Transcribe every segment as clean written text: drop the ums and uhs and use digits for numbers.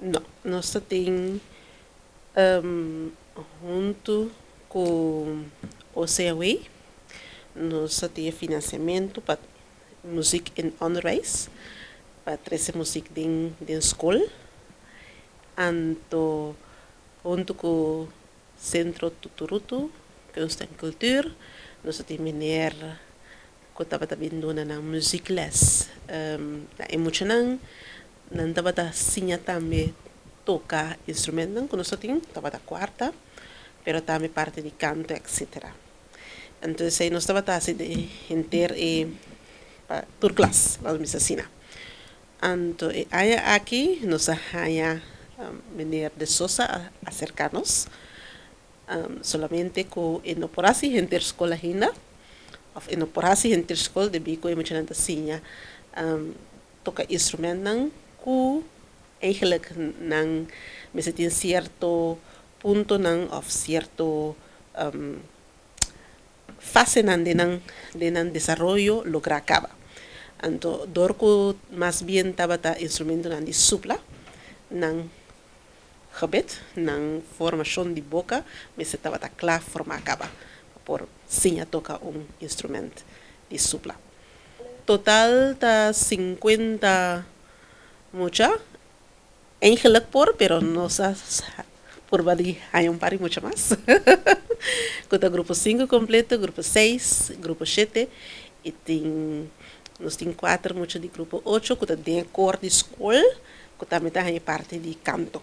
No, nos tin huntu ku OCAW, nos tin finansiamentu pa muziek in onderwijs, pa trese muzik den skol. Anto huntu ku Sentro Tuturutu, Kunst en Cultuur, nos tin meneer ku tabata bin duna nan muziekles. E muchanan nan tabata siña tambe toka instrumentonan ku nos tin, tabata kuarta, pero tambe parti di kanto, etcetera. Anto esei nos tabata hasi den henter e pa tur klas, laga bisa asina. Anto e aña aki nos a haña meneer De Sosa a aserká nos, solamente ku e no por hasi henter skol ainda, òf e no por hasi henter skol debí ku e muchanan ta siña toka instrumentnan ku eigenlijk nan mester tin sierto puntonan òf sierto fasenan den nan desaroyo logra kaba. Anto dor ku mas bien tabata instrumentonan di supla, nan gebit, nan formashon di boka mester tabata kla formá kaba por siña toka un instrument di supla. Total ta 50 mucha, eigenlijk por, pero nos a purba di haña un par di mucha mas. Ku ta grupo 5 kompleto, grupo 6, grupo 7 i nos tin kuater mucha di grupo 8 ku ta den kor di skol, ku tambe ta haña parti di kanto.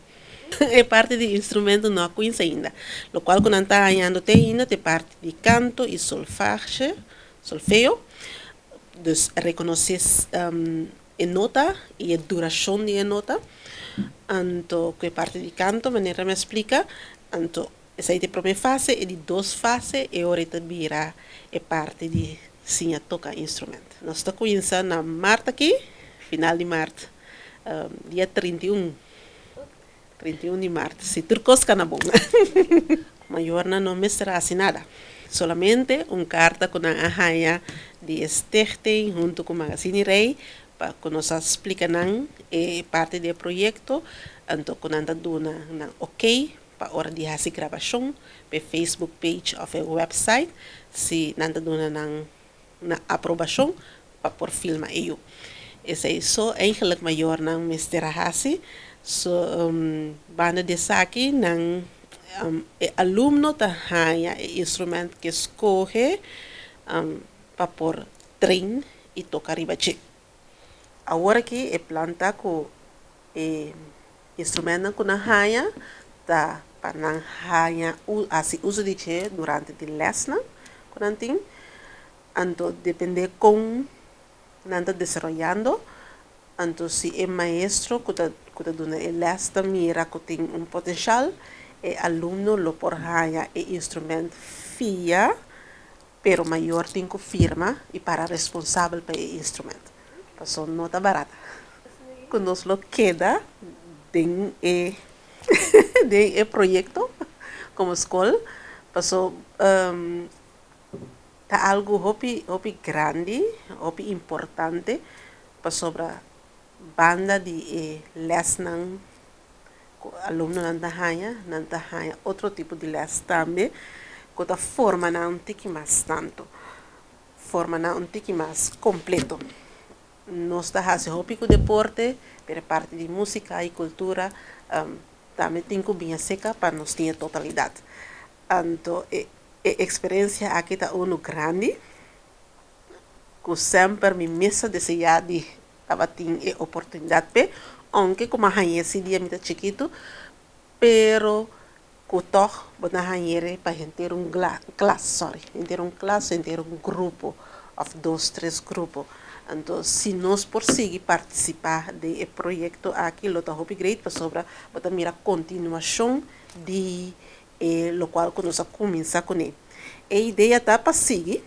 E parti di instrumento no a kuminsá ainda. Lokual ku nan ta hañando te ainda ta parti di kanto i solfage, solfeo. Dus rekonosé e nota i e durashon di e nota. Anto ku e parti di kanto, manera mi a splika, anto esei ta e promé fase. E di dos fase e ora ta bira e parti di siña toka instrument. Nos ta kuminsá na mart aki, final di mart, dia 31, 31 di mart, si tur kos kana bon. Mayornan no mester hasi nada. Solamente un karta ku nan a haña di e stichting huntu ku Magazine Rei pa ku nos a splika nan e parti di e proyekto, anto ku nan ta duna nan oké pa ora di hasi grabashon pa e Facebook page òf e website, si nan ta duna nan na aprobashon pa por filma e yu. Esei so eigenlijk mayornan mester a hasi. So banda di esaki nan e alumno ta haña e instrument ku e skohe pa por train i toka riba dje. Awor aki e plan ta ku e instrumentnan ku nan haña ta pa nan haña hasi uso di dje durante di lèsnan ku nan tin. Anto dependé kon nan ta desaroyando, anto si e maestro ku ta duna e lès ta mira ku tin un potensial, e alumno lo por haña e instrument fia, pero mayor tin ku firma i para responsabel pa e instrument. Pasobra no ta barata. Ku nos lo keda den e proyekto komo skol, paso ta algu hopi hopi grandi, hopi importante, pasobra banda di e lèsnan ku alumnonan ta haña, nan ta haña otro tipo di lès tambe ku ta forma nan un tiki mas tantu, forma nan un tiki mas kompleto. Nos ta hasi hopi ku deporte, pero parti di músika i kultura tambe tin ku bin aserka pa nos tin e totalidat. Anto e eksperensia aki ta unu grandi ku semper mi mes a deseá di tabatin e oportunidat p'e, ounke ku mi a hañ'é si dia mi ta chikitu, pero ku tòg bo ta hañ'é pa henter un klas, sorry, henter un klas, henter un grupo òf dos, tres grupo. Anto si nos por sigui partisipá den e proyekto aki lo ta hopi great, pasobra bo ta mira kontinuashon di e lokual ku nos a kuminsá kuné. E idea ta pa sigui.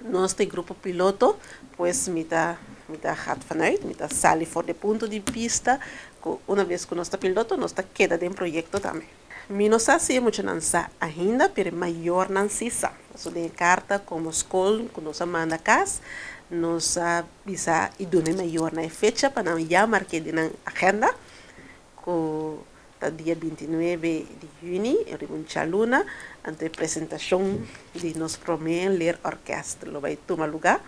Nos ta e grupo piloto, pues mi ta gaat vanuit, mi ta sali for di punto di bista ku una bes ku nos ta piloto, nos ta keda den proyekto tambe. Mi no sa si e muchanan sa ainda, pero e mayornan sí sa. So den e karta komo skol ku nos a manda kas, nos a bisa i duna e mayornan e fecha pa nan ya mark'é den nan agenda. Ku ta dia 29 di yüni, riba un djaluna, anto e presentashon di nos promé leerorkest lo bai tuma lugá.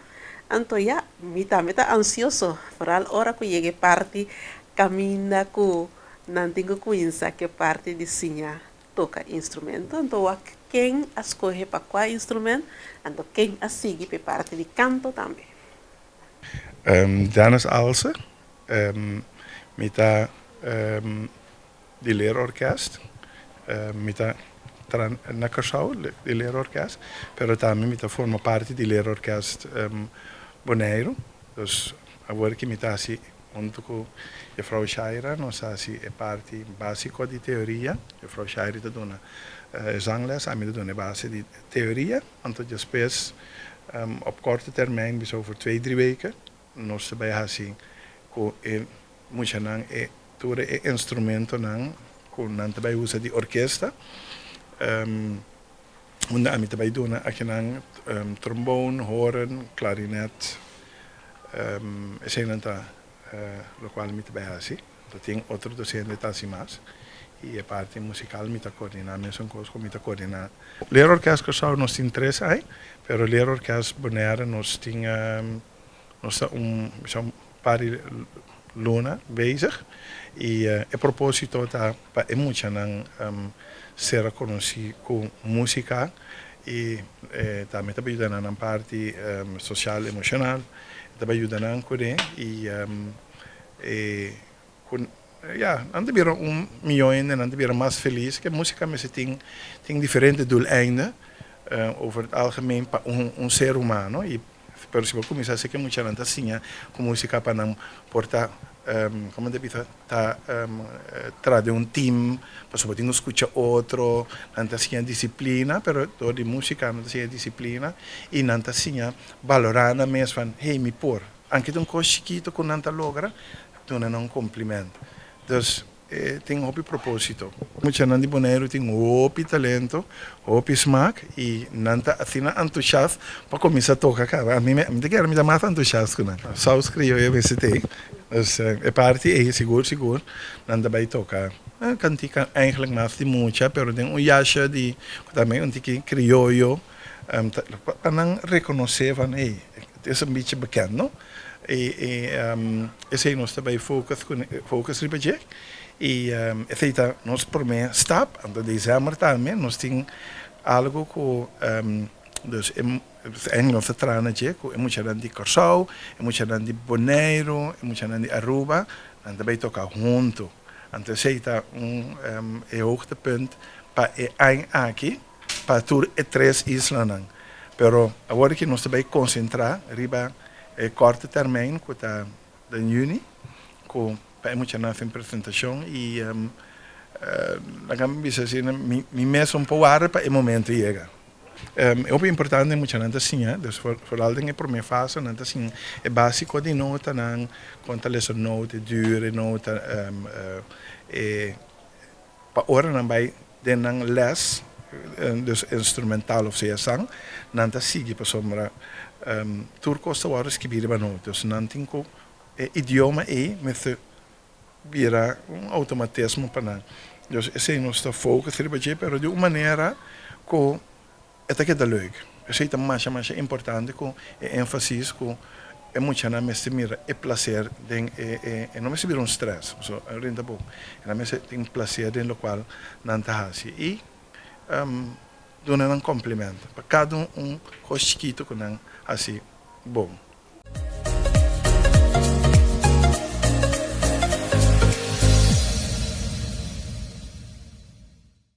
Anto ya, mi tambe ta ansioso, foral ora ku yega e parti kaminda ku nan tin ku kuminsá ku e parti di siña toka instrumento. Anto wak ken a skohe pa kua instrument, anto ken a sigui pa e parti di kanto tambe. Dennis Alse, Mi ta di leerorkest, mi ta tra na Kòrsou di leerorkest, pero tambe mi ta forma parti di leerorkest Boneiru. Dus awor ki mi ta hasi huntu ku Juffrouw Shaira nos ta hasi e parti básiko di teoria. Juffrouw Shaira ta duna e zangles, ami ta duna e base di teoria. Anto despues op korte termijn, bisa over twee, drie weken, Nos ta bai hasi ku e muchanan e tur e instrumentonan ku nan ta bai usa di orkesta. Unda ami ta bai duna akinan trombon, horen, klarinet. Eseinan ta lokual mi ta bai hasi. Ta tin otro docente ta hasi mas y e parti musical mi ta coordina mesun cos cu mi ta coordina. Leerorkest Curaçao nos tin tres ai, pero Leerorkest Bonaire nos tin nos ta un bisa un par di luna bezig y e proposito ta pa e muchanan ser conoci cu musica y tambe ta yuda nan nan parti social emocional ta bay yuda nan cune y E ku ya nan ta bira un miyon hende nan ta bira mas felis ke musika mester tin tin diferente doeleinde over het algemeen pa un un ser humano y pero si bo kuminsá si ke muchanan ta siña ku musika pa nan por ta komo ta bisa ta traha den un team pasobra bo tin ku skucha otro nan ta siña disiplina pero dor di musika nan ta siña disiplina y nan ta siña balorá nan mes van hey mi por. Anke ta un kos chikito ku nan ta logra, duna nan un kompliment. Dus e tin hopi propósito. Muchanan di Boneiru tin hopi talento, hopi smak i nan ta asina antushast pa kuminsá toka kaba. Ami mi ta kere mi ta mas antushast ku nan. Saus krioyo mester t'ei. Dus e parti ei sigur sigur nan ta bai toka kantika eigenlijk mas di mucha pero den un yasha di ku tambe un tiki krioyo pa nan rekonosé van hey het is een beetje bekend no y esey nos ta bay focus focus riba dje y esey ta nos prome stap anto december tambe nos tin algo cu dus eigenlijk nos ta traha na dje cu e muchanan di Corsou e muchanan di Boneiru e muchanan di Aruba nan ta bay toca hunto anto esey ta un e hoogtepunt pa e aña aki. pa tur e tres islanan. Pero awor ki nos ta bay concentra riba e korte termijn cu ta den juni cu pa e muchanan haci un presentacion y laga mi bisa asina mi mes un por warda pa e momento yega. E hopi importante e muchanan ta siña, dus vooral den e prome fase nan ta siña e basico di notanan, con ta lesa nota, e duur e nota, e Pa ora nan bai den nan les, dus instrumental of sea san, nan ta sigui pasobra tur kos ta wòrdu skibí riba nos. Dus nan tin ku e idioma ei mester bira un outomatismo pa nan. Dus esei nos ta focus riba dje, pero di un manera ku E ta keda leuk. Esei ta masha masha importante ku e énfasis ku e muchanan mester mira e plaser den e e e no mester bira un strès pasobra a rinta bo. Nan mester tin plaser den lokual nan ta hasi i duna nan kompliment pa kada un kos chikitu ku nan hasi bon.